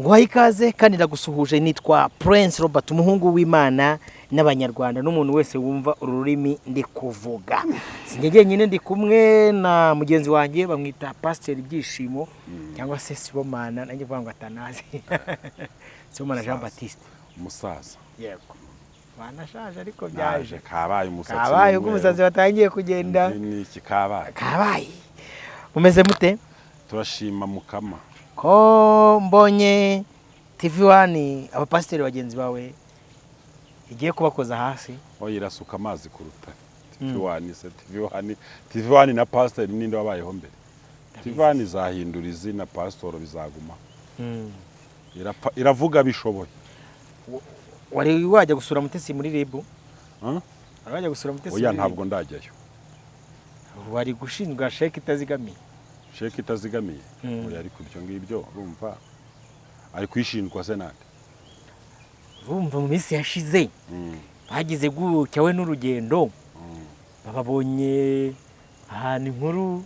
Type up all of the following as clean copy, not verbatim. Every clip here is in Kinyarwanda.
Nguhaye ikaze kandi ndagusuhuje. Nitwa Prince Robert, umuhungu w'Imana n'Abanyarwanda n'umuntu wese wumva uru rurimi ndi kuvuga. Sinjye jyenyine, ndi kumwe na mugenzi wanjye, bamwita Pasiteri Byishimo cyangwa se Sibomana, nanjye kuvuga ngo atanazi Sibomana Jean Baptiste. Umusaza. Yego, banashaje ariko naje byaje. Kabaye umusatsi. Kabaye ubwo n'umweru. Umusatsi watangiye kugenda. Imvi n'iki kabaye. Kabaye. Mumeze mute? Turashima Mukama. Ko mbonye TV One, abapasiteri bagenzi bawe igiye kubakoza hasi? Oya, irasuka amazi ku rutare. TV One se, TV One, TV One na pasiteri ninde wabayeho mbere? TV One izahindura izina, pasitoro bizaguma. Iravuga bishoboye. Wari wajya gusura Mutesi muri RIB? Huh? Wari wajya gusura Mutesi Oya. muri Ntabwo ndajyayo. RIB? Wari gushinjwa sheke itazigamiye. Sheke itazigamiye? Oya, ariko ibyo ngibyo urumva ari kwishinjwa se nande? Urumva mu minsi yashize bagize gutya we n'urugendo, bababonye ahantu inkuru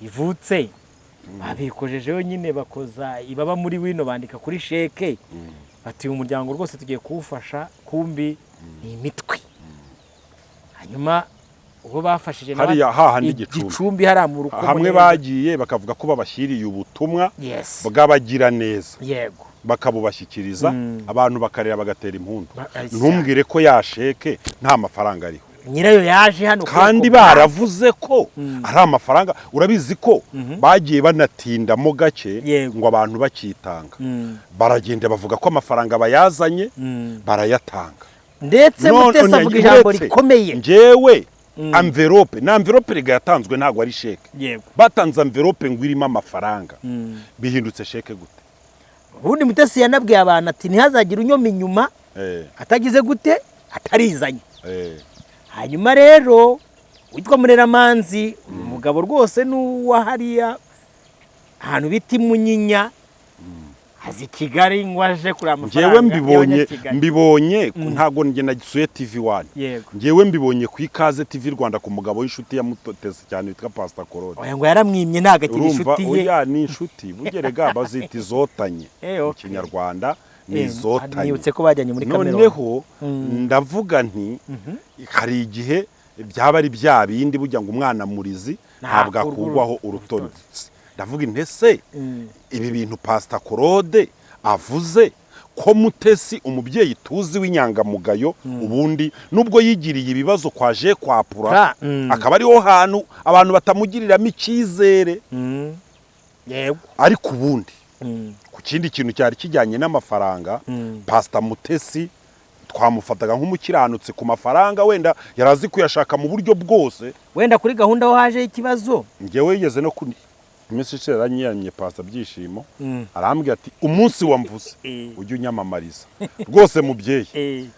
ivutse, babikojejeho nyine, bakoza ibaba muri wino, bandika kuri sheke bati: "Uyu muryango rwose tugiye kuwufasha." Kumbi ni imitwe. Hanyuma ubwo bafashije nawe Hariya hahandi Gicumbi. Gicumbi hariya mu Rukomo Hamwe neza. Bagiye bakavuga ko babashyiriye ubutumwa bw'abagira neza, bakabubashyikiriza, abantu bakareba bagatera impundu. Ntumbwire ko yasheke nta mafaranga ariho. Nyirayo yaje hano kuri Kandi Ecobank. baravuze ko ari amafaranga. Urabizi ko bagiye banatindamo gake ngo abantu bakitanga, baragenda bavuga ko amafaranga bayazanye, barayatanga. Ndetse Mutesi avuga ijambo Uretse rikomeye. Njyewe enveloppe na enveloppe rega yatanzwe, ntabwo ari sheke. Batanze enveloppe ngo irimo amafaranga, bihindutse sheke gute? Ubundi Mutesi yanabwiye abantu ati: "Ntihazagire unyoma inyuma atagize gute, atarizanye." Hanyuma rero witwa Mureramanzi, uyu mugabo rwose ni uwa hariya ahantu bita Imunyinya, azi Kigali ngo aje kureba amafaranga Njyewe mbibonye y'Abanyakigali. Mbibonye ntabwo njye nagisuye TV One. Njyewe mbibonye ku Ikaze TV Rwanda, ku mugabo w'inshuti ya Mutesi cyane witwa Pastor Korode. Oya, ngo yaramwimye, ntabwo akiri Urumva? inshuti ye. Oya, ni inshuti bugerega bazita izotanye mu Kinyarwanda ni izotanye. Nibutse ko bajyanye muri Cameroon. Noneho ndavuga nti hari igihe byaba ari bya bindi burya ngo umwana murizi ntabwo Ntakurwa akurwaho urutoki. Ndavuga intese ibi bintu Pastor Korode avuze ko Mutesi, umubyeyi tuzi w'inyangamugayo, ubundi nubwo yigiriye ibibazo kwa je kwa pura, akaba ariho hantu abantu batamugiriramo icyizere, ariko ubundi ku kindi kintu cyari kijyanye n'amafaranga, Pastor Mutesi twamufataga nk'umukiranutsi ku mafaranga, wenda yari azi kuyashaka mu buryo bwose. Wenda kuri gahunda ho hajeho ikibazo. Njyewe yigeze no kuri iminsi ishize yaranyiyamye Pastor Byishimo, arambwira ati: "Umunsi wamvuze ujye unyamamariza rwose mubyeyi,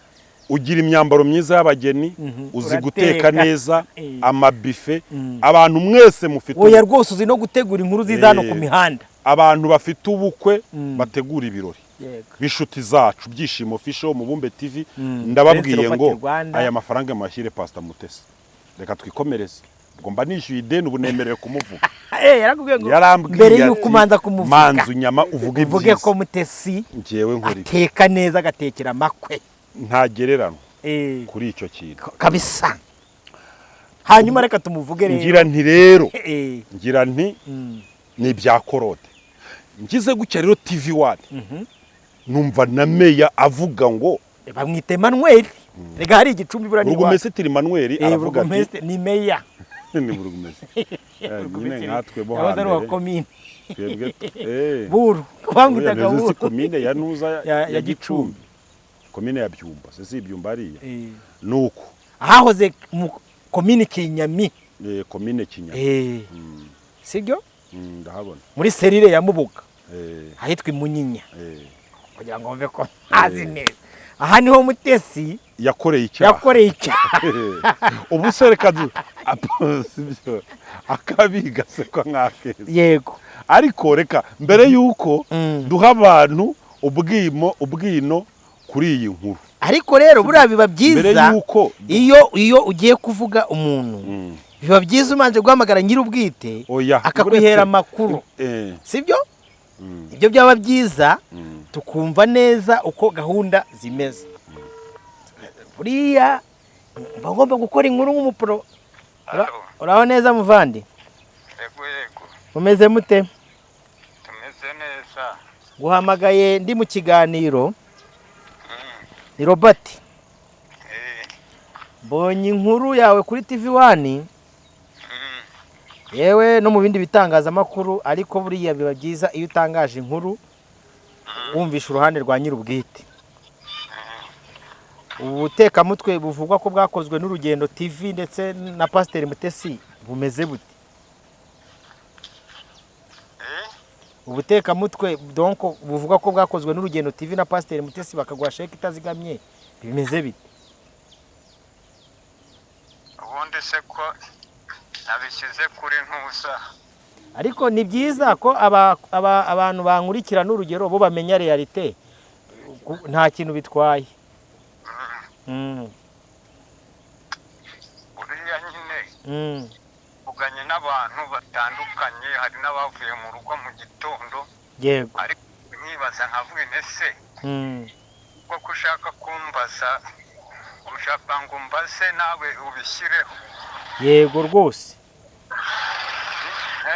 ugira imyambaro myiza y'abageni, uzi Urateka. guteka neza, amabife, abantu mwese mufite Oya rwose, uzi no gutegura inkuru ziza hano ku mihanda." Abantu bafite ubukwe, bategura ibirori b'inshuti zacu, Byishimo Official, Mubumbe TV, ndababwiye Prince ngo Robert Rwanda. aya mafaranga muyashyire Pastor Mutesi, reka twikomereze. Ubwo mba nishyuye ideni, ubu nemerewe kumuvuga. Yarakubwiye ngo Yarambwiye mbere ati, y'uko umanza kumuvuga, "Manza unyama uvuge uvuge ibyiza." ko Mutesi Njyewe nkora ibi. ateka neza, agatekera amakwe. Ntagereranwa kuri icyo kintu. Kabisa. Hanyuma reka tumuvuge rero. Ngira nti rero, ngira nti ni ibya Korode. Ngize gutya rero TV One, numva na meya avuga ngo Bamwita Emmanuel rega, hari Igicumbi buriya ni iwacu. Burugumesitiri Emmanuel aravuga ati Burugumesitiri ni meya. Ni burugumesitiri. Nyine Burugumesitiri nkatwe bo yahoze ari uwa hambere komine twebwe Buru bamwitaga Oya, nzi Buru. Komine ya Ntuza Ya ya Gicumbi. Gicumbi, komine ya Byumba se, si Ibyumba hariya nuko Ahahoze mu komine Kinyami. Komine Kinyami. Sibyo? Ndahabona. Muri serire ya Mubuga, ahitwa Imunyinya, kugira ngo wumve ko ntazi neza, aha niho Mutesi yakoreye icyaha. Yakoreye icyaha. Ubu se reka sibyo, akabi gasekwa nk'akeza. Ariko reka mbere y'uko duha abantu ubwimo ubwino kuri iyi nkuru, Ariko rero buriya biba mbere byiza y'uko iyo ugiye kuvuga umuntu, biba byiza umanje guhamagara nyir'ubwite Oya, akakwihera uretse amakuru. Sibyo? Ibyo byaba byiza. Tukumva neza uko gahunda zimeze. Buriya mba ngomba gukora inkuru nk'umupro. Uraho neza muvandi? Yego yego. Mumeze mute? Tumeze neza. Guhamagaye ndi mu kiganiro. Ni Robert. Mbonye inkuru yawe kuri TV 1. Yewe no mu bindi bitangazamakuru, ariko buriya biba byiza iyo utangaje inkuru wumvisha uruhande rwa nyir'ubwite. Ubutekamutwe buvugwa ko bwakozwe n'Urugendo TV ndetse na Pasiteri Mutesi bumeze bute? Ubutekamutwe donc buvugwa ko bwakozwe n'Urugendo TV na Pasiteri Mutesi bakaguha sheke itazigamye bimeze bite? Ubundi se ko nabishyize kuri ntuza. Ariko ni byiza ko abantu bankurikira n'urugero bo bamenya realite, nta kintu bitwaye. Uriya nyine uganye n'abantu batandukanye, hari n'abavuye mu rugo mu gitondo. Yego. Ariko nkibaza nkavuga ese ko ushaka kumbaza, ushaka ngo mbaze nawe ubishyireho. Yego rwose.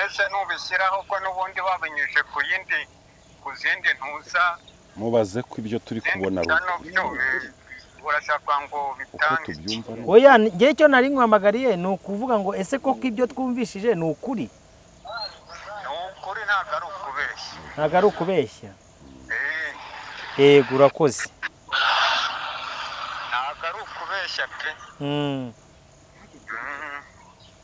Ese nubishyiraho ko n'ubundi babinyuje ku yindi, ku zindi ntuza. Mubaze ko ibyo turi kubona urashaka ngo bitange. Oya, ngiye cyo nari nkwamagariye ni ukuvuga ngo ese koko ibyo twumvishije ni ukuri? Ni ukuri, ntabwo ari ukubeshya. Ntabwo ari ukubeshya. Yego urakoze. Ntabwo ari ukubeshya pe.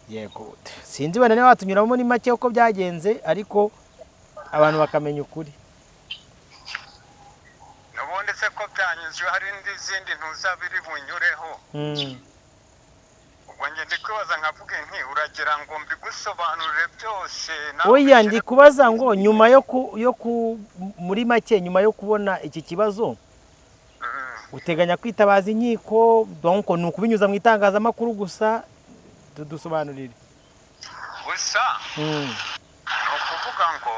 Yego. Sinzi wenda niba watunyuramo ni make uko byagenze, ariko abantu bakamenya ukuri. Ubundi se ko byanyuzwe hari n'izindi ntuzabiri bunyureho. Ubwo njye ndi kwibaza nkavuga nti uragira ngo mbigusobanurire byose. Oya, ndi kubaza ngo nyuma yo muri make nyuma yo kubona iki kibazo uteganya kwitabaza inkiko, donc ni ukubinyuza mu itangazamakuru gusa? Dusobanurire. Gusa ni ukuvuga ngo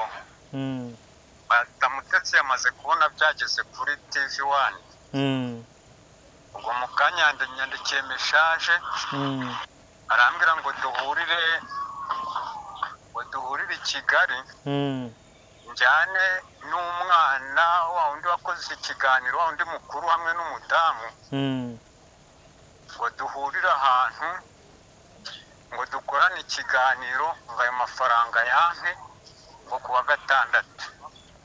Mutesi yamaze kubona byageze kuri TV 1. Ubwo mu kanya yandikiye message arambwira ngo duhurire i Kigali, njyane n'umwana wa undi wakoze ikiganiro, wa undi mukuru hamwe n'umudamu, ngo duhurire ahantu ngo dukorane ikiganiro, ngo ayo mafaranga yampe ngo kuwa gatandatu.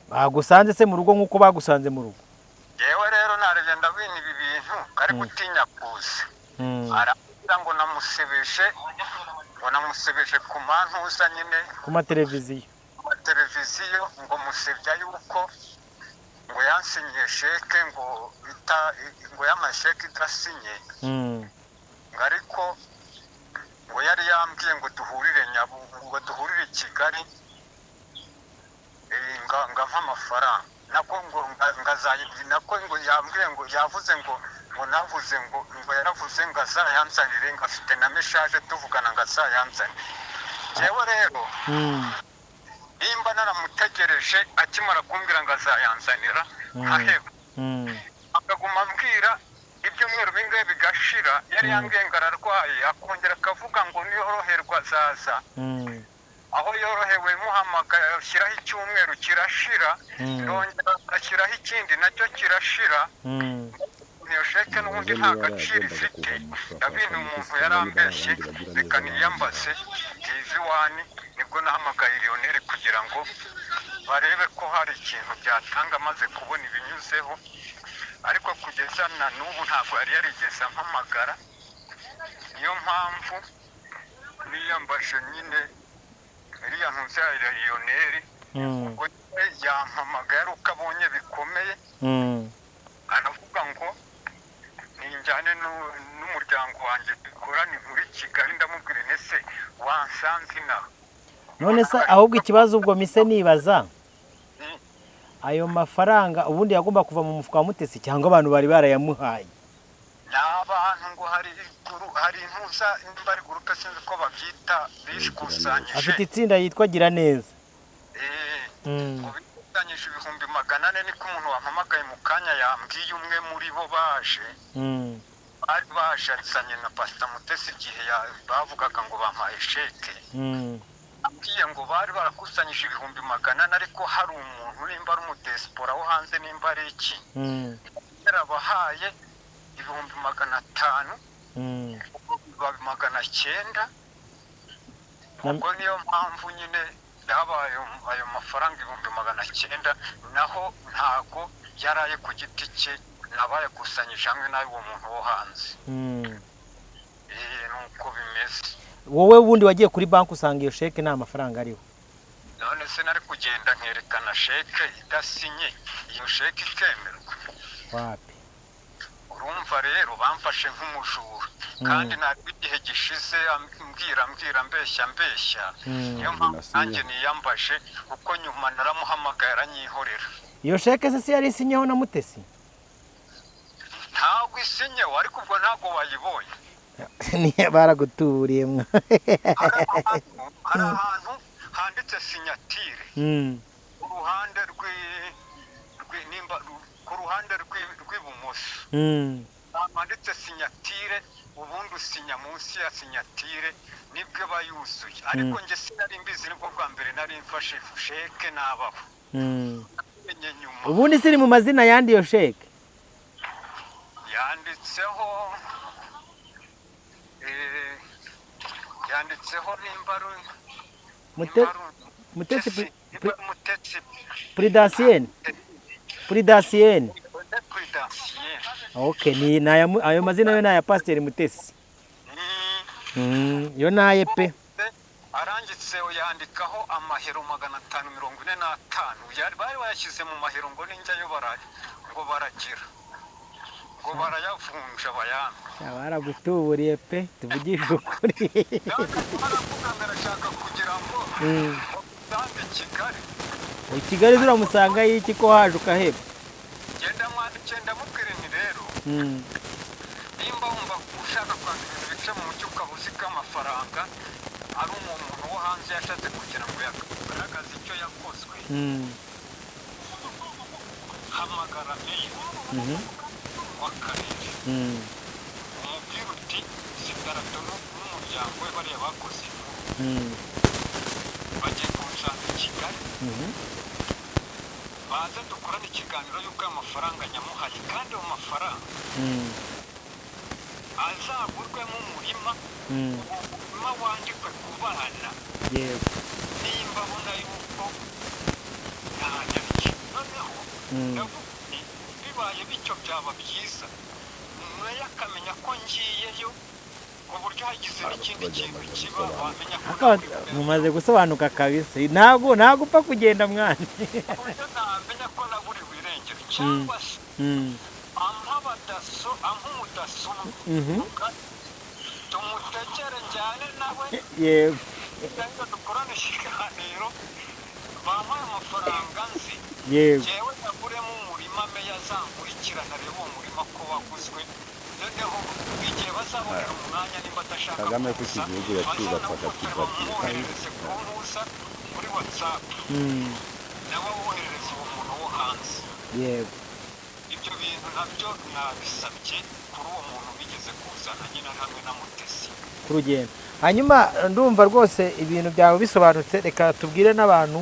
Bagusanze se mu rugo nk'uko bagusanze mu rugo? Yewe rero narebye ndabina ibi bintu kari gutinya kuza. Arambwira ngo namusebeje, ngo namusebeje ku mantuza nyine, ku mateleviziyo. Ku mateleviziyo ngo musebya yuko ngo yansinyiye sheke, ngo ngo y'amasheke idasinye. Ngo ariko ngo yari yambwiye ngo duhurire ngo duhurire i Kigali, ngampa amafaranga. Nako ngo nako ngo yambwiye ngo yavuze ngo navuze ngo yaravuze ngo azayanzanire, ngo afite na message tuvugana ngo azayanzanire. Jewe rero nimba naramutegereje akimara kumbwira ngo azayanzanira nkaheba, akaguma ambwira ibyumweru bingahe bigashira, yari yambwiye ngo ararwaye, akongera akavuga ngo niyoroherwa azaza. Aho yorohewe muhamagara ashyiraho icyumweru kirashira, yongera ashyiraho ikindi nacyo kirashira. Niyo sheke n'ubundi nta gaciro ifite. Ndabina umuntu yarambeshye, reka niyambaze TV 1. Nibwo nahamagaye Lionel kugira ngo barebe ko hari ikintu byatanga, amaze kubona ibinyuzeho. Ariko kugeza na n'ubu ntabwo yari yarigeze ampamagara. Niyo mpamvu niyambaje nyine iriya ntuza ya Lionel, ubwo yampamagaye ari uko abonye bikomeye, aravuga ngo ninjyane n'umuryango wanjye dukorane muri Kigali. Ndamubwira ese wansanze inaha? None se ahubwo ikibazo ubwo mise nibaza, ayo mafaranga ubundi yagomba kuva mu mufuka wa Mutesi cyangwa abantu bari barayamuhaye? Ni abantu ngo hari intuza nimba ari gurupe sinzi ko babyita, bishikusanyije. Afite itsinda yitwa Gira Neza. Ngo Bakusanyije 400,000, niko umuntu wampamagaye mu kanya yambwiye, umwe muri bo baje bari bashazanye na Pasita Mutesi igihe bavugaga ngo bampaye sheke. Ambwiye ngo bari barakusanyije 400,000, ariko hari umuntu, nimba ari umudesipora wo hanze, nimba ari iki, yarabahaye 500,000, ubwo biba 900. Ubwo niyo mpamvu nyine yabaye ayo mafaranga 900,000, naho ntago yaraye ku giti cye, nabayakusanyije hamwe n'ay'uwo muntu wo hanze. Nuko bimeze. Wowe wundi wagiye kuri banki usanga iyo sheke nta mafaranga ariho? None se nari kugenda nkerekana sheke idasinye, iyo sheke ikemerwa? Wapi. Urumva rero bamfashe nk'umujura, kandi ntabwo igihe gishize ambwira ambwira, mbeshya mbeshya. Niyo mpamvu nanjye niyambaje, kuko nyuma naramuhamagaye aranyihorera. Iyo sheke se si yari isinyeho na Mutesi? Ntabwo isinyeho, ariko ubwo ntabwo wayibonye. Niyo baragutuburiye mwa. Hari ahantu handitse signature uruhande nimba ku ruhande rw'ibumoso handitse signature, ubundi usinya munsi ya signature, nibwo aba yuzuye. Ariko njye sinari mbizi, nibwo bwa mbere nari mfashe sheke nabaho menye nyuma. Ubundi siri mu mazina yandi iyo sheke? Yanditseho yanditseho nimba ari Mutesi nimba ari Mutesi. Puridasiyeni, Puridasiyeni. Prudentienne. Okay, ni ayo mazina yo ni aya Pasiteri Mutesi. Yo naye pe. Arangitse yandikaho amahero 545, yari bari bayashyize mu mahero, ngo ninjyayo ngo baragira ngo barayavunja bayampe. Sha, baragutuburiye pe, tuvugishe ukuri. Baravuga ngo arashaka kugira ngo usange Kigali. I Kigali zuramusanga y'iki ko haje ukaheba? Genda mwandikiye, ndamubwira nti rero nimba wumva ushaka kwandika ibintu bice mu mucyo, ukaba uzi ko amafaranga ari umuntu wo hanze yashatse kugira ngo yagaragaze icyo yakozwe, hamagara meya w'akarere, umubwire uti Sitarato n'umuryango we bariya bakoze inkuru bagiye kunsanga i Kigali, baze dukorane ikiganiro y'uko ayo mafaranga nyamuhaye, kandi ayo mafaranga azagurwemo umurima, uwo murima wandikwe ku bana, nimba abona yuko ntanyarye. Noneho ndavuga nti bibaye bityo byaba byiza, nayo akamenya ko ngiyeyo, ku buryo hagize n'ikindi kintu kiba wamenya ko naburiwe. Mumaze gusobanuka kabisa, ntabwo upfa kugenda mwana. Ku buryo namenya ko naburiwe irengero, cyangwa se ampa abadaso, ampa umudaso umwe, tumutegere njyane nawe, cyangwa dukorane ikiganiro, bampaye amafaranga nzi njyewe naguremo umurima, meya azankurikirana arebe uwo murima ko waguzwe. Noneho igihe bazabonera umwanya, nimba adashaka Kagame ko iki kuza, gihugu yacyubatse bazanawufotora, akakifatira. bamwoherereze ku ntuza kuri WhatsApp, nawe woherereza uwo muntu wo hanze. Ibyo bintu nabyo nabisabye kuri uwo muntu bigeze kuzana nyine hamwe na Mutesi. Ku rugendo. Hanyuma ndumva rwose ibintu byawe bisobanutse. Reka tubwire n'abantu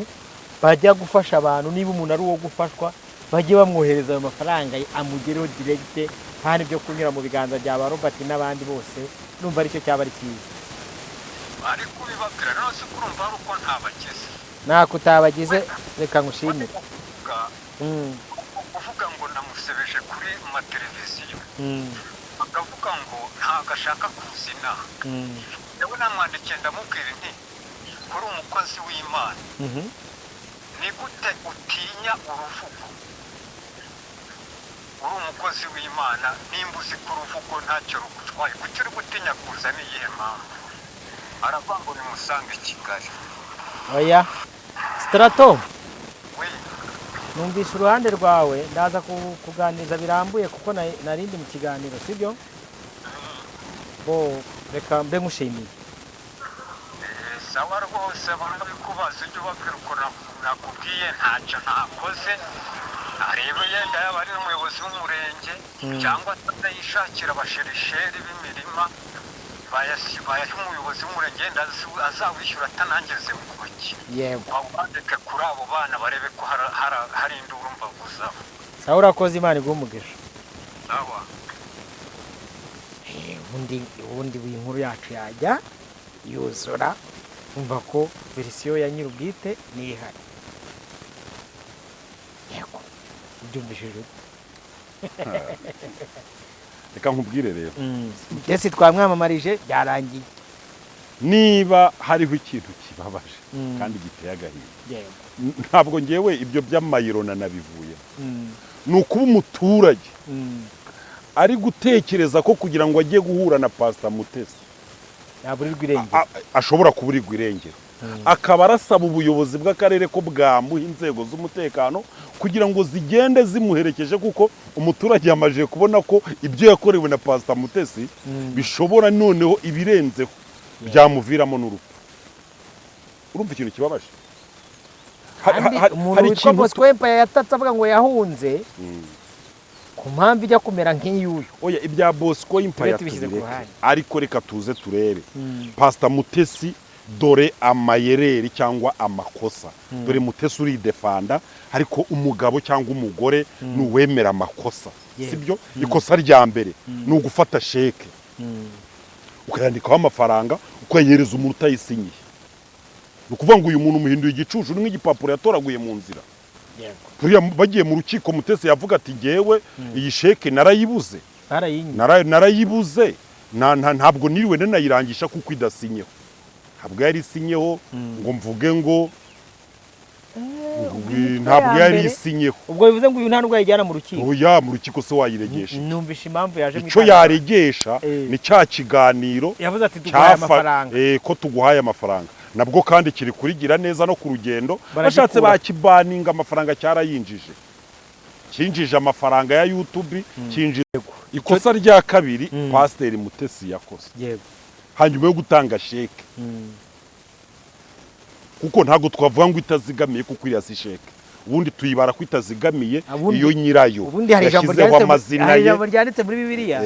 bajya gufasha abantu, niba umuntu ari uwo gufashwa, bajye bamwohereza ayo mafaranga amugereho direct, nta n'ibyo kunyura mu biganza bya ba Robert n'abandi bose. Ndumva aricyo cyaba ari cyiza. Ariko ubibabwira none se urumva hari uko ntabagize? Ntako utabagize, reka ngushimire. Kuvuga kuvuga ngo namusebeje kuri mateleviziyo, akavuga ngo ntabwo ashaka kuza inaha. Yewe, namwandikiye ndamubwira nti kuri umukozi w'Imana, ni gute utinya uruvugo uri umukozi w'Imana? Nimba uzi ko uruvugo ntacyo rugutwaye, kuki uri gutinya kuza? Ni iyihe mpamvu? Aravuga ngo nimusange i Kigali. Oya, Sitarato. We. Numvise uruhande rwawe, ndaza kuganiriza birambuye kuko narindi mu kiganiro, sibyo? Bo reka mbe nkushimiye. Sawa rwose, barabikubaza, ujye ubabwira ukuntu nakubwiye, ntacyo ntakoze. Arebe yenda yaba ari n'umuyobozi w'umurenge cyangwa se yishakira abasherisheri b'imirima, bayaha umuyobozi w'umurenge, yenda azawishyura atanangeze mu ntoki. Bawandike kuri abo bana, barebe ko hari induru mbavuzaho. Sawa, urakoze, Imana iguhe umugisha. Sawa. Ubundi iyi nkuru yacu yajya yuzura, umva ko version ya nyir'ubwite niyo ihari. Yego, ubyumvishije ute? Reka nkubwire rero. Mbese twamwamamarije, byarangiye. Niba hariho ikintu kibabaje kandi giteye agahinda, ntabwo ngewe ibyo by'amayiro nanabivuye, ni ukuba umuturage ari gutekereza ko kugira ngo ajye guhura na Pasita Mutesi yaburirwa irengero. Ashobora kuburirwa irengero, akaba arasaba ubuyobozi bw'akarere ko bwamuha inzego z'umutekano kugira ngo zigende zimuherekeje, kuko umuturage yamajije kubona ko ibyo yakorewe na Pasita Mutesi bishobora noneho ibirenzeho byamuviramo n'urupfu. Urumva ikintu kibabaje? Kandi umuntu Hari witwa ikintu Bosco Empire yatatse avuga ngo yahunze ku mpamvu ijya kumera nk'iy'uyu. Oya, ibya Bosco Empire Tube tubishyize ku tubireke. ruhande. Ariko reka tuze turebe Pasita Mutesi. Dore amayereri cyangwa amakosa, dore Mutesi uridefanda, ariko umugabo cyangwa umugore ni uwemera amakosa, sibyo? Ikosa rya mbere ni ugufata sheke ukayandikaho amafaranga, ukayihereza umuntu utayisinyiye. Ni ukuvuga ngo uyu muntu umuhinduye igicucu, ni nk'igipapuro yatoraguye mu nzira. Buriya bagiye mu rukiko, Mutesi yavuga ati: "Ngewe iyi sheke narayibuze." Barayinywa. Narayibuze, ntabwo niriwe nanayirangisha kuko idasinyeho. Ntabwo yari isinyeho ngo mvuge ngo ntabwo ya yari mbere. isinyeho. Ubwo bivuze ngo uyu nta nubwo yayijyana mu rukiko. Oya, mu rukiko se wayiregesha? Numvishe impamvu yaje mu Icyo itangazo. yaregesha ni cya kiganiro Yavuze ati tuguhaye amafaranga. Ko tuguhaye amafaranga, nabwo kandi kiri kurigira neza no ku rugendo. Baragikura. Bashatse bakibaninga, amafaranga cyarayinjije, cyinjije amafaranga ya YouTube, cyinjije. Ikosa rya kabiri Pasiteri Mutesi yakoze hanyuma yo gutanga sheke, kuko ntabwo twavuga ngo itazigamiye, kuko iriya si sheke, ubundi tuyibara ko itazigamiye iyo nyirayo Ubundi hari ijambo yashyizeho ryanditse amazina hari ye. ijambo ryanditse muri Bibiliya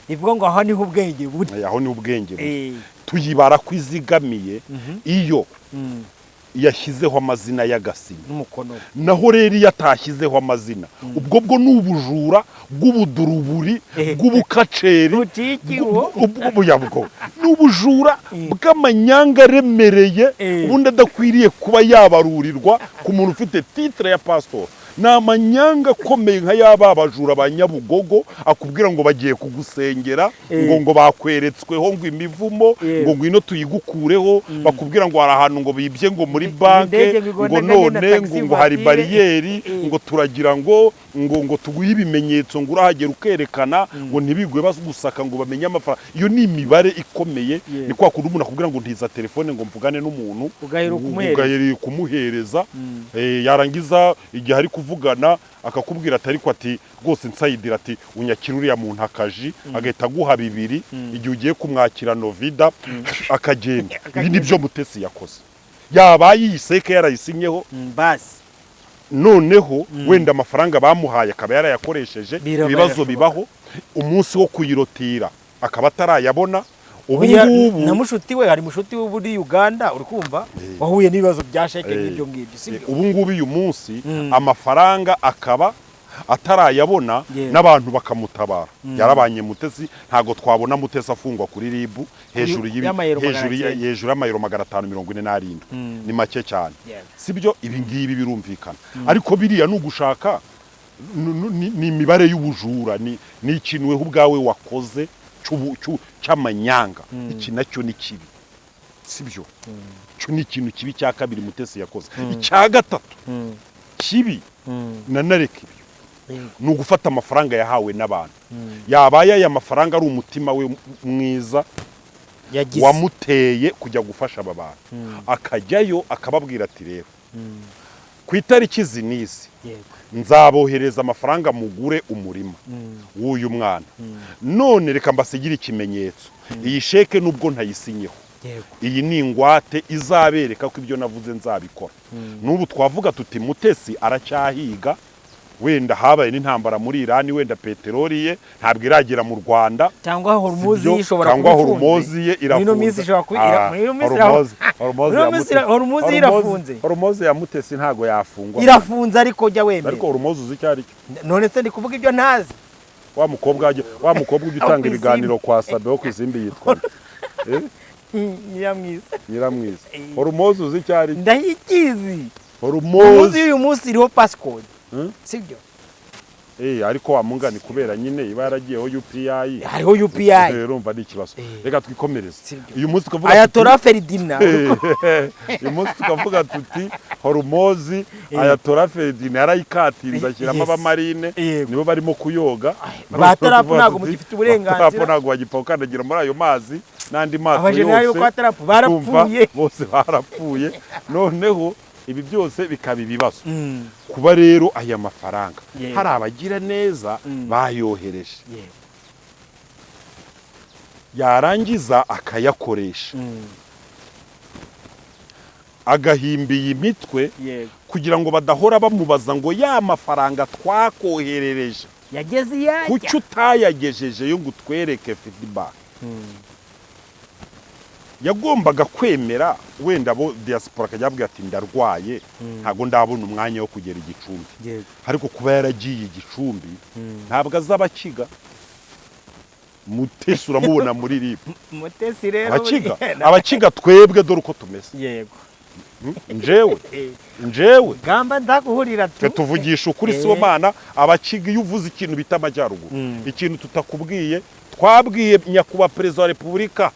rivuga ngo aho niho ubwenge buri. Aho ni ubwenge buri. Tuyibara ko izigamiye iyo yashyizeho amazina y'agasinya n'umukono we. Naho rero iyo atashyizeho amazina, ubwo bwo ni ubujura bw'ubuduruburi bw'ubukaceri. Butiki uwo. Bwo ni ubujura bw'amanyanga aremereye, ubundi adakwiriye kuba yabarurirwa ku muntu ufite titre ya pasitori. Ni amanyanga akomeye nka y'aba bajura ba Nyabugogo akubwira ngo bagiye kugusengera, ngo bakweretsweho ngo imivumo, ngo ngwino tuyigukureho, bakubwira ngo hari ahantu ngo bibye ngo muri banke, Indege ngo bigondaganye na none taxi ngo hari voiture. bariyeri, ngo turagira ngo tuguhe ibimenyetso, ngo urahagera ukerekana, ngo ntibigwe bagusaka ngo bamenye amafaranga. Iyo ni imibare ikomeye. Ni kwa kundi umuntu akubwira ngo ntiza telefone ngo mvugane n'umuntu, Ugaheruka kumuhereza. Ugahereye kumuhereza. Yarangiza igihe ari kuvugana akakubwira ati ariko ati rwose nsayidira, ati unyakira uriya muntu akaji, agahita aguha bibiri. Igihe ugiye kumwakira novida akagenda. Ibi ni byo Mutesi yakoze. Yabaye iyi sheke yarayisinyeho, Basi. noneho wenda amafaranga bamuhaye akaba yarayakoresheje. Biraba Ibibazo birashoboka. bibaho, umunsi wo kuyirotira akaba atarayabona ubu Oya, ngubu. Na mushuti we, hari mushuti we uri Uganda, uri kumva, wahuye n'ibibazo bya sheke nk'ibyo ngibyo, sibyo? Ubu ngubu uyu munsi amafaranga akaba atarayabona, n'abantu bakamutabara, yarabanye Mutesi. Ntabwo twabona Mutesi afungwa kuri RIB hejuru y'amayero hejuru 900. Hejuru y'amayero 547, ni make cyane, sibyo? Ibi ngibi birumvikana, ariko biriya ni ugushaka ni imibare y'ubujura, ni ikintu weho ubwawe wakoze cy'amanyanga. Iki nacyo ni kibi, sibyo? Cyo ni ikintu kibi cya kabiri Mutesi yakoze. Icya gatatu kibi, nanareka ibyo, ni ugufata amafaranga yahawe n'abantu. Yabaye aya mafaranga ari umutima we mwiza Yagize wamuteye kujya gufasha aba bantu, akajyayo akababwira ati: "Rero ku itariki izi n'izi nzabohereza amafaranga mugure umurima w'uyu mwana. None reka mbasigire ikimenyetso, iyi sheke nubwo ntayisinyeho." Yego. Iyi ni ingwate izabereka ko ibyo navuze nzabikora. N'ubu twavuga tuti Mutesi aracyahiga, wenda habaye n'intambara muri Irani, wenda peteroli ye ntabwo iragera mu Rwanda, cyangwa Hormuzi sibyo? ishobora Cyangwa kuba ifunze. Hormuzi ye irafunze. Muri ino minsi ishobora kuba muri ino minsi Hormuzi muri ino ya minsi Mutesi- Hormuzi irafunze. Hormuzi ya Mutesi ntabwo yafungwa. Irafunze, ariko jya wemera. Ariko Hormuzi uzi icyo ari cyo? None se ndi kuvuga ibyo ntazi? Wa mukobwa ujya Aho utanga ku ibiganiro Isimbi. kwa Sabe wo ku Isimbi yitwa nde? Nyiramwiza. Nyiramwiza. Hormuzi uzi icyo ari cyo? Ndayikizi. Hormuzi Hormuzi y'uyu munsi iriho passcode, sibyo? Ariko wa mungani, kubera nyine iba yaragiyeho UPI. Hariho UPI. Urumva ni ikibazo. Reka twikomereze. Sibyo. Uyu munsi tukavuga Ayatollah Ferdinand. Uyu munsi tukavuga tuti Hormozi, Ayatollah Ferdinand yarayikatinze, ashyiramo abamarine, nibo barimo kuyoga. Ba Trump Tuvuga ntabwo tuti, mugifite uburenganzira. ba Trump ntabwo bagipfa gukandagira muri ayo mazi n'andi mato Abajenerali bo yose. kwa Trump barapfuye. Urumva, bose barapfuye. Noneho ibi byose bikaba ibibazo. Kuba rero aya mafaranga hari abagira neza bayohereje, yarangiza akayakoresha, agahimba iyi mitwe kugira ngo badahora bamubaza ngo ya mafaranga twakoherereje yageze iyajya, kuki utayagejejeyo ngo utwereke feedback? Yagombaga kwemera wenda bo diaspora akajya ababwira ati ndarwaye, ntabwo ndabona umwanya wo kugera i Gicumbi. Ariko kuba yaragiye i Gicumbi, ntabwo azaba akiga. Mutesi uramubona muri RIB. Mutesi rero Abakiga, buriya abakiga twebwe dore uko tumeze. Njewe njewe Gamba ndaguhurira tu. Twe tuvugisha ukuri, sibo mana. Abakiga, iyo uvuze ikintu bita amajyaruguru, ikintu tutakubwiye, twabwiye nyakubahwa Perezida wa Repubulika.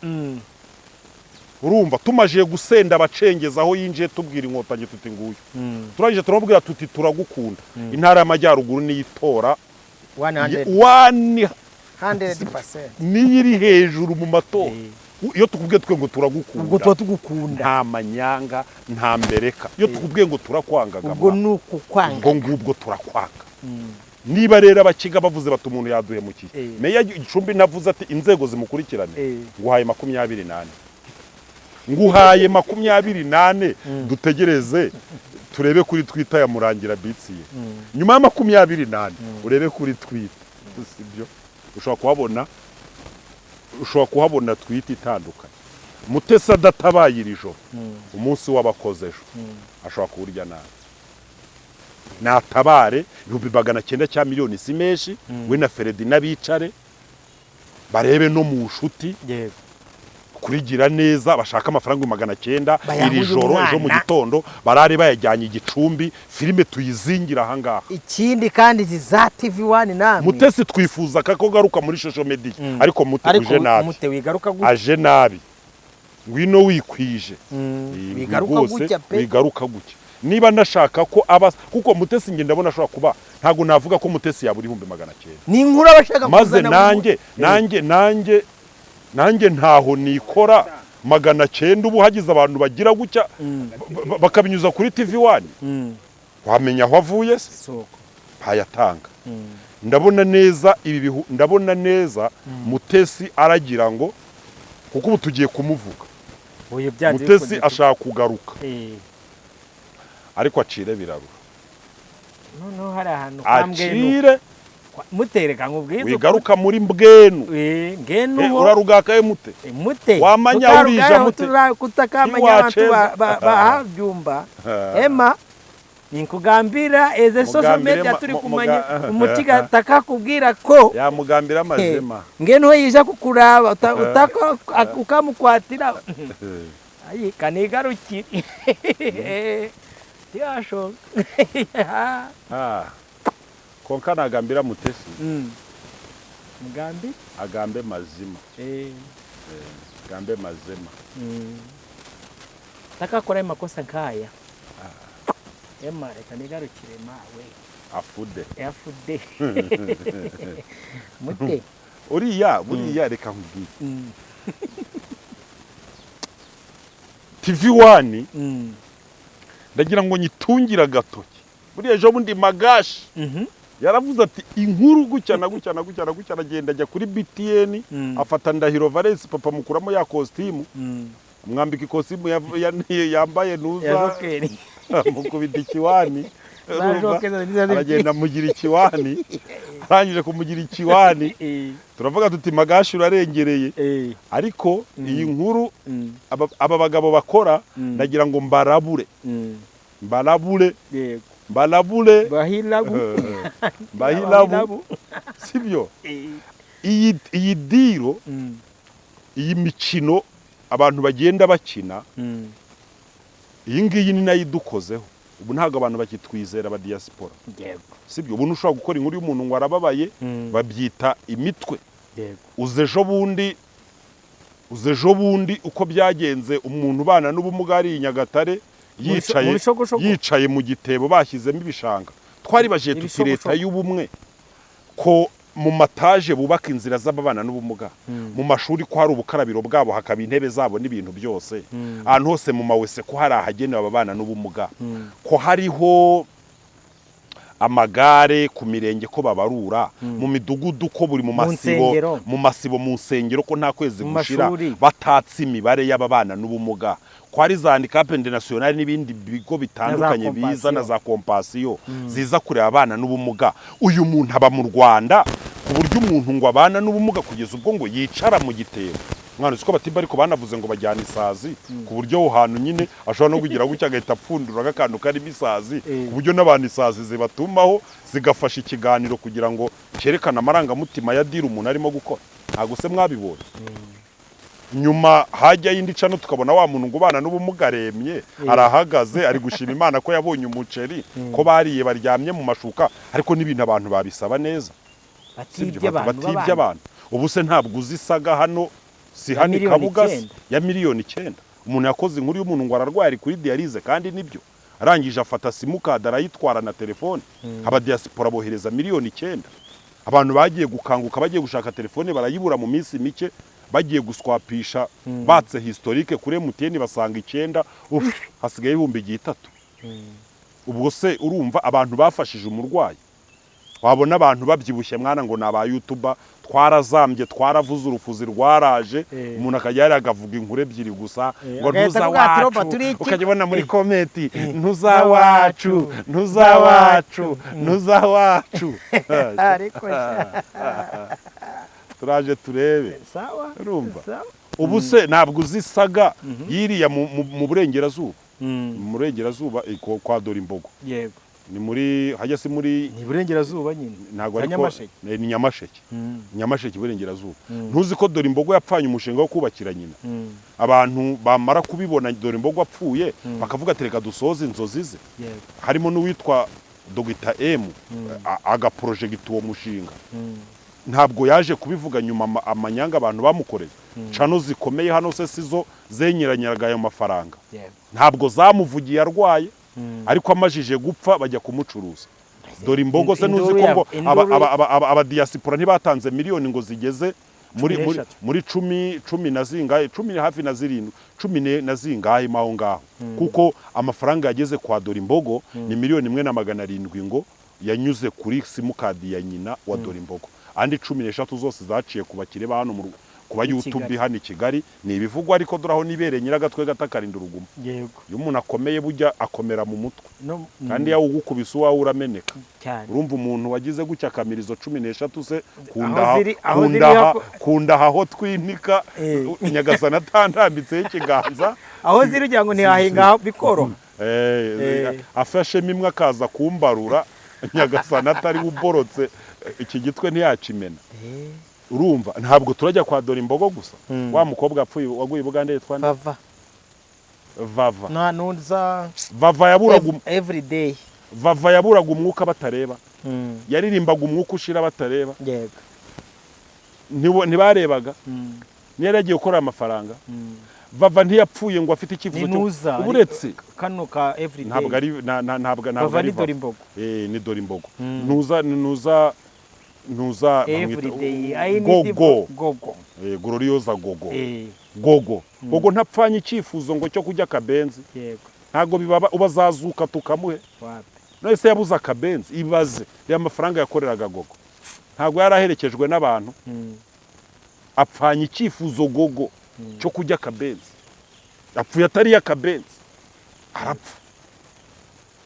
Urumva, tumajiye gusenda abacengeza aho yinjiye, tubwira Inkotanyi tuti nguyu. Turangije turamubwira tuti turagukunda, Intara y'Amajyaruguru niyo itora 100 one 100%. Niyo iri hejuru mu matora. Iyo tukubwiye twe ngo turagukunda, Ubwo tuba tugukunda. nta manyanga, nta mbereka. Iyo tukubwiye ngo turakwangaga, Ubwo ni ukukwanga. Ubwo ngubwo turakwanga. Niba rero abakiga bavuze bati umuntu yaduhemukiye, meya Gicumbi navuze ati inzego zimukurikirane, nguhaye 24, nguhaye 24, dutegereze turebe kuri Twitter ya Murangira bitsiye. Nyuma ya 24 urebe kuri Twitter, sibyo? Ushobora kuhabona tweet itandukanye. Mutesi adatabaye iri joro, umunsi w'abakoze ejo ashobora kuwurya nabi. Natabare, 900,000 cya miliyoni si menshi. We na Feredi n'abicare barebe no mu nshuti kurigira neza, bashaka amafaranga 900 Bayaha iri uyu joro, ejo mu mwana. gitondo barare bayajyanye i Gicumbi. Filime tuyizingira ahangaha. Ikindi kandi, izi za TV One namwe. Mutesi twifuza ko garuka muri social media, ariko Mute Ariko uje nabi. Mute wigaruka gutya. Aje nabi, ngwino wikwije. Wigaruka Rwose, gutya pe. Wigaruka gutya. Niba nashaka ko aba, kuko Mutesi njye ndabona ashobora kuba, ntabwo navuga ko Mutesi yabura 900,000. Ni inkuru abashaka Maze kuzana nanjye nanjye ntaho nikora 900. Ubu hagize abantu bagira gutya bakabinyuza kuri TV One, wamenya aho avuye se? Soko. Bayatanga. Ndabona neza ibi bihu, ndabona neza Mutesi aragira ngo, kuko ubu tugiye kumuvuga. Oya, byanze Mutesi bikunze. ashaka kugaruka, ariko acire birarura. Noneho hari ahantu kwa Mbwenu. Acire. Mutereka nkubwize ukuri. Wigaruka muri Mbwenu. Ngenu ho. Urarugakaye mute. Mute. Wamanya urija mute. Kutakamanya abantu Ntiwaceza. bahabyumba ema ninkugambira eze social Mugambire media turi kumanya umukiga takakubwira ko Yamugambira amazima. Ngeno yija kukuraba utaka ukamukwatira ayi kanigarukire tiyashoka. Ah. Konka nagambira Mutesi Mugambi. Agambe mazima. Agambe mazima. Takakora makosa nkaya ema, reka nigarukire mawe. Afude. Afude mute. Uriya buriya, reka nkubwire, TV One ndagira ngo nyitungire agatoki. Buriya ejo bundi Magashi yaravuze ati inkuru gutya na gutya na gutya na gutya, aragenda ajya kuri BTN, afata Ndahiro Valens Papa, mukuramo ya kositimu. Mwambika ikosimu yambaye Ya nuza jokeri. Mukubita ikiwani. Za Urumva? jokeri nizo Aragenda amugira ikiwani. Arangije kumugira ikiwani, turavuga tuti: "Magashi, urarengereye." Ariko iyi nkuru aba bagabo bakora, ndagira ngo mbarabure, mbarabure, mbarabure. Bahilabu. Bahilabu, sibyo? Iyi deal, iyi mikino abantu bagenda bakina, iyi ngiyi ni nayo idukozeho. Ubu ntabwo abantu bakitwizera, aba diaspora, sibyo? Ubu ntushobora gukora inkuru y'umuntu ngo arababaye, babyita imitwe. Uze ejo bundi, uze ejo bundi uko byagenze, umuntu ubana n'ubumuga ari i Nyagatare yicaye Mu bishogoshogo. yicaye mu gitebo bashyizemo ibishanga. Twaribajije tuti: Ibishogoshogo. "Leta y'ubumwe, ko mu mataje bubaka inzira z'ababana n'ubumuga, mu mashuri ko hari ubukarabiro bwabo, hakaba intebe zabo n'ibintu byose, ahantu hose mu mawese ko hari ahagenewe ababana n'ubumuga, ko hariho amagare ku mirenge, ko babarura mu midugudu, ko buri mu Mu masibo, nsengero. mu masibo, mu nsengero, ko nta kwezi Mu gushira mashuri. batatse imibare y'ababana n'ubumuga, ko hari za Handicap International n'ibindi bigo bitandukanye biza na za Compassion ziza kureba abana n'ubumuga, uyu muntu aba mu Rwanda ku buryo umuntu ngo abana n'ubumuga kugeza ubwo ngo yicara mu gitebo?" Mwana, uzi ko batimba, ariko banavuze ngo bajyana isazi, ku buryo aho hantu nyine ashobora no kugira gutya agahita apfundura akantu karimo isazi, ku buryo n'abantu isazi zibatumaho zigafasha ikiganiro kugira ngo cyerekane amarangamutima ya deal umuntu arimo gukora. Ntabwo se mwabibonye? Nyuma hajya indi channel, tukabona wa muntu ngo ubana n'ubumuga aremye, arahagaze, ari gushima Imana ko yabonye umuceri, ko bariye, baryamye mu mashuka. Ariko n'ibintu abantu babisaba neza, sibyo? Batibye abantu. Batibye b'abandi. Abantu. Ubu se ntabwo uzi isaga hano, si Ya hano i miliyoni Kabuga se? 9. Ya miliyoni 9. Umuntu yakoze inkuru y'umuntu ngo ararwaye, ari kuri dialyse, kandi nibyo. Arangije afata simukadi arayitwara na telefone. Abadiaspora bohereza miliyoni 9. Abantu bagiye gukanguka, bagiye gushaka telefone barayibura. Mu minsi mike bagiye guswapisha, batse historique kuri MTN, basanga 9, uf, hasigaye 3000. Ubwo se urumva abantu bafashije umurwayi? Wabona abantu babyibushye, mwana, ngo ni aba YouTuber. Twarazambye, twaravuze, urufuzi rwaraje. Umuntu akajya yari agavuga inkuru ebyiri gusa, ngo agahita ntuza avuga ati, wacu. "Robert, turi iki?" Ukajya ubona muri comment: "Ntuza wacu, ntuza wacu, ntuza wacu." Ariko Turaje turebe. Sawa. Urumva? Sawa. Ubu se ntabwo uzi saga yiriya mu burengerazuba, mu burengerazuba, kwa Dore Imbogo? Yego. Ni muri hajya, si muri Ni iburengerazuba nyine. Ntabwo Za ariko Nyamasheke. Ni Nyamasheke. Nyamasheke iburengerazuba. Ntuzi ko Dore Imbogo yapfanye umushinga wo kubakira nyina? Abantu bamara kubibona Dore Imbogo apfuye, bakavuga ati: "Reka dusoze inzozi ze." Harimo n'uwitwa Dogita M, agaporojegita uwo mushinga. Ntabwo yaje kubivuga nyuma amanyanga abantu bamukoreye? Channel zikomeye hano se sizo zenyeranyeraga ayo mafaranga? Ntabwo zamuvugiye arwaye? Ariko amajije gupfa bajya kumucuruza. Dore Imbogo se ntuzi ko ngo abadiaspora ntibatanze miliyoni ngo zigeze muri 13. Muri cumi, cumi na zingahe, cumi hafi na zirindwi, cumi na zingahe mo aho ngaho, kuko amafaranga yageze kwa Dore Imbogo ni miliyoni 1 na 700 ngo yanyuze kuri simukadi ya nyina wa Dore Imbogo. Andi 13 zose zaciye ku bakire ba hano ku ba I YouTube Kigali. hano i Kigali. Ni ibivugwa, ariko dore aho nibereye, nyiragatwe gatakarinda uruguma. Iyo umuntu akomeye, bujya akomera mu mutwe, No, kandi iyo awugukubise uwawe urameneka. Cyane. Urumva umuntu wagize gutya akamira izo 13 se Aho ziri kundaha aho twinika, Nyagasana atandambitseho ikiganza. Aho ziri ugira ngo ntihahinga bikoroha. Afashemo imwe akaza kumbarura, Nyagasana atari uborotse iki gitwe ntiyakimena. Urumva, ntabwo turajya kwa Dore Imbogo gusa. Wa mukobwa apfuye waguye i Bugande yitwa nde? Vava. Vava. Nta nuza. Vava yaburaga Every day. Vava yaburaga umwuka batareba, yaririmbaga umwuka ushira batareba. Ntibarebaga. Niyo yari agiye gukora amafaranga. Vava ntiyapfuye ngo afite icyifuzo Ni cyo nuza uretse kano ka every day. Ntabwo ari ntabwo Vava ari ni Dore Vava. Imbogo. Ni Dore Imbogo. Ntuza, ntuza, ntuza. Every day I need. Gogo. Gogo. Gloriosa Gogo. Gogo, Gogo ntapfanye icyifuzo ngo cyo kujya akabenzi? Ntabwo bibaba ubazazuka tukamuhe. Wapi. None se yabuze akabenzi? Ibaze ya mafaranga yakoreraga Gogo, ntabwo yari aherekejwe n'abantu? Apfanye icyifuzo Gogo cyo kujya akabenzi. Yapfuye atariye akabenzi, arapfa.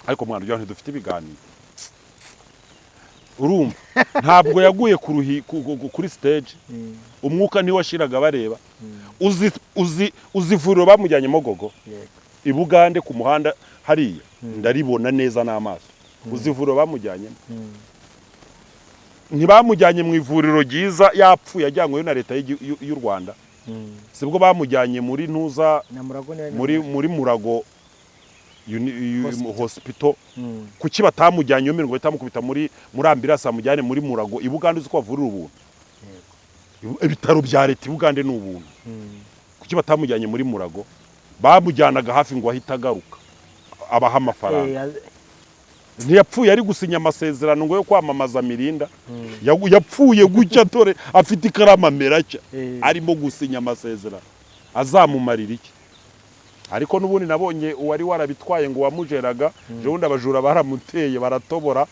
Ariko mwana, ujya ntidufite ibiganiro. Urumva, ntabwo yaguye ku ruhi kuri stage, umwuka ntiwashiraga bareba. Uzi ivuriro bamujyanyemo, Gogo? Yego. I Bugande ku muhanda hariya, ndaribona neza n'amaso. Uzi ivuriro bamujyanyemo? Ntibamujyanye mu ivuriro ryiza, yapfuye, ajyanyweyo na leta y'u Rwanda. Sibwo bamujyanye muri ntuza Na Murago niwe. Muri Murago Hospital. Hospital. Kuki batamujyanye iyo mirongo batamukubita muri ambulance, bamujyane muri Murago i Bugande? Uzi ko bavurira ubuntu? Ibitaro bya leta i Bugande ni ubuntu. Kuki batamujyanye muri Murago? Bamujyanaga hafi ngo ahite agaruka abaha amafaranga. Ntiyapfuye ari gusinya amasezerano ngo yo kwamamaza Mirinda. Yapfuye gutya, dore afite ikaramu amera atya, arimo gusinya amasezerano. Azamumarira iki? Ariko n'ubundi nabonye uwari warabitwaye ngo wamujeraga, ejo bundi abajura baramuteye, baratobora.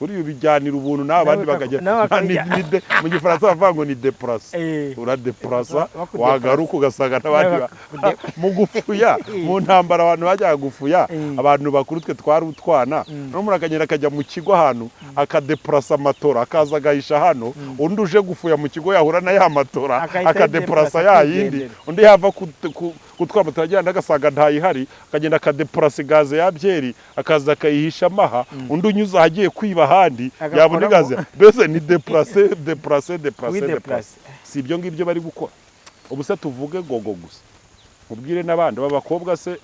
Uriya ubijyanira ubuntu nawe abandi Nawe bakajya nawe akabijya. Mu gifaransa bavuga ngo ni déplacer. Uradepurasa, Bakudepurasa. wagaruka ugasanga n'abandi Nawe mu gufuya, mu ntambara abantu bajyaga gufuya, abantu bakuru, twe twari utwana, n'umuntu akagenda akajya mu kigo ahantu akadepurasa amatora, akaza agahisha hano. Undi uje gufuya mu kigo yahura na ya matora, Akahita akadepurasa yidepurasa, ya yindi. akigendera. Undi yava gutwara moto, agenda agasanga ntayihari, akagenda akadepurasa igaze ya byeri, akaza akayihisha amaha. Undi unyuze ahagiye kwiba ahandi Agakoramo. yabona igaze. Mbese ni déplacer, déplacer, déplacer, Widepurase. déplacer. Si ibyo ngibyo bari gukora? Ubu se tuvuge Gogo gusa, ubwire n'abandi aba bakobwa se?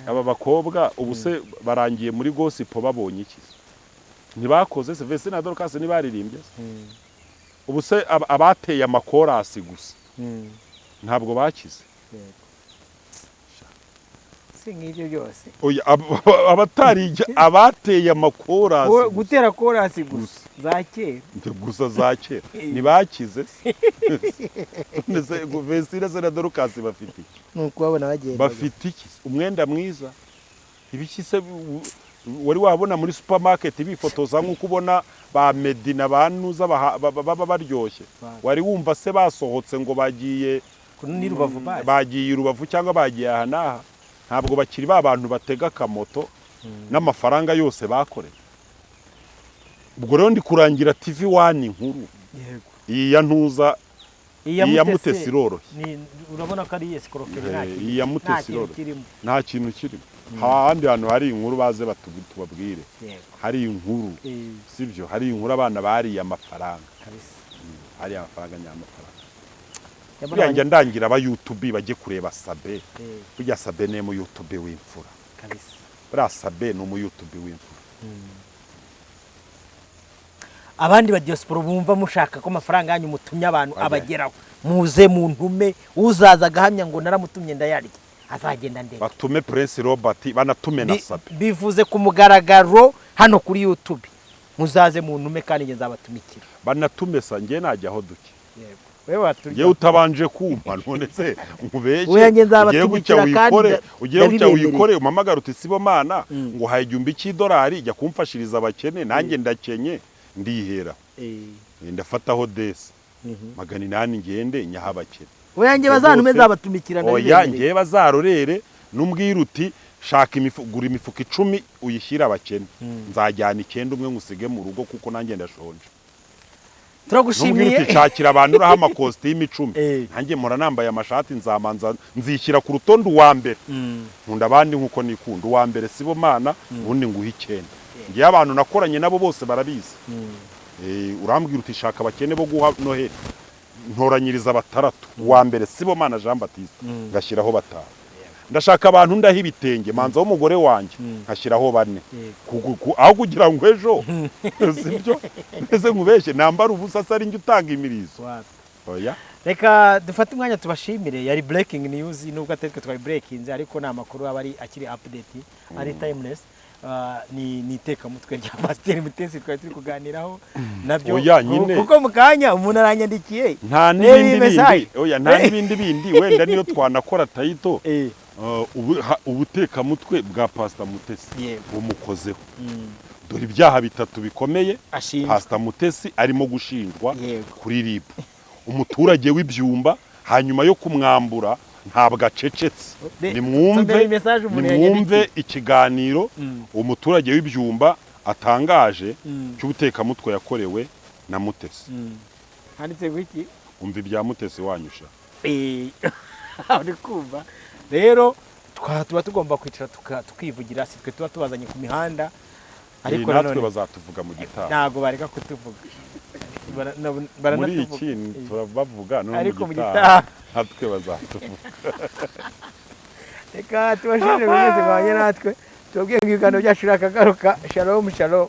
Aba bakobwa ubu se barangiye muri gossip, babonye iki? Ntibakoze se? Vestine na Dorcas ntibaririmbye se? Ubu se abateye amakorasi gusa ntabwo bakize? Si nk'ibyo byose. Oya, abatari abateye amakorasi gusa. Gutera korasi gusa za kera. Gusa za kera ntibakize se? None se Vestine se na Dorcas bafite iki? Ni ukubabona bagenda. Bafite iki? Umwenda mwiza, ibiki se? Wari wabona muri supermarket bifotoza nk'uko ubona ba Medina, ba Nuza baba baryoshye? Wari wumva se basohotse ngo bagiye Ni Rubavu basi. Bagiye i Rubavu cyangwa bagiye aha n'aha? Ntabwo bakiri ba bantu batega akamoto n'amafaranga yose bakoreye. Ubwo rero ndi kurangira TV One inkuru. Iyi ya ntuza, iyi ya Mutesi iroroshye. Urabona ko ari escroquerie, nta kintu Iyi ya nta Mutesi kintu iroroshye. kirimo. Nta kintu kirimo. Hahandi hantu hari inkuru baze tubabwire. Hari inkuru, sibyo? Hari inkuru, abana bariye amafaranga. Kabisa. Hariye amafaranga nyamafaranga. Yabona Buriya njya ndangira aba YouTube bajye kureba Sabe. Burya Sabe ni mu YouTube w'imfura. Kabisa. Buriya Sabe ni umu YouTube w'imfura. Abandi ba diaspora bumva mushaka ko amafaranga yanyu mutumye abantu Ajya. abageraho, muze mu ntume. Uzaza agahamya ngo naramutumye ndayarya, azagenda ndende. Batume Prince Robert, banatume na Sabe. Bivuze ku mugaragaro hano kuri YouTube, muzaze mu ntume kandi njye nzabatumikira. Banatume sa njye najyaho duke. Yego, wewe waturya. Ngewe utabanje kumpa, none se nkubeshye? Oya, njye Ugiye nzabatumikira gutya kandi wikore, ugiye gutya ndabibemereye. wikore, umpamagara uti: "Sibomana, ngo haye $1000, jya kumfashiriza abakene, nanjye ndakenye." Ndihera, ndafataho desi 800, ngende nyaha abakene. Oya, njye bazantume, nzabatumikira, Oya, ndabibemereye. ngewe bazarorere. Numbwira uti: "Shaka imifu, gura imifuka 10 uyishyire abakene," nzajyana icyenda, umwe ngusige mu rugo kuko nanjye ndashonje. Numbwira Turagushimiye. uti: "Shakira abantu uraha amakositimu 10," nanjye mpora nambaye amashati, nzamanza nzishyira ku rutonde uwa mbere. Nkunda abandi nkuko nikunda. Uwa mbere Sibomana, ubundi nguha icyenda. Ngewe abantu nakoranye nabo bose barabizi. Urambwira uti: "Shaka abakene bo guha Noheli," ntoranyiriza batandatu, uwa mbere Sibomana Jean Baptiste, ngashyiraho batanu. Ndashaka abantu ndaha ibitenge, manza w'umugore wanjye, nkashyiraho bane. Aho kugira ngo ejo, sibyo, mbese nkubeshye nambara ubusa se ari njye utanga imirizo? Oya. Reka dufate umwanya tubashimire. Yari breaking news, nubwo atari twe twari breakinze, ariko ni amakuru aba ari akiri update, ari timeless. Ni itekamutwe rya Pasiteri Mutesi twari turi kuganiraho nabyo. Oya, nyine. Kuko mu kanya umuntu aranyandikiye. Nta Reba n'ibindi iyi bindi. Message. Oya, nta n'ibindi bindi. Wenda niyo twanakora title, ubutekamutwe bwa Pasita Mutesi bumukozeho. Dore ibyaha bitatu bikomeye Ashinjwa. Pasita Mutesi arimo gushinjwa Yego. kuri RIB: umuturage w'ibyumba, hanyuma yo kumwambura Ntabwo acecetse. Nimwumve. Nsomera message umuntu Nimwumve yanyandikiye. ikiganiro umuturage w'ibyumba atangaje cy'ubutekamutwe yakorewe na Mutesi. Handitse ngo iki? Umva ibya Mutesi wanyusha. Uri kumva rero, tuba tugomba kwicara tukivugira. Si twe tuba tubazanye ku mihanda, ariko Natwe nanone bazatuvuga mu gitaha. Ntabwo bareka kutuvuga. Muri Baranatuvuga. iki turabavuga no Ariko mu mu gitaha gitaha. natwe bazatuvuga. Reka tubashimire buri wese mwabanye natwe, tubabwiye ngo ibiganiro byacu birakagaruka. Shalom, shalom.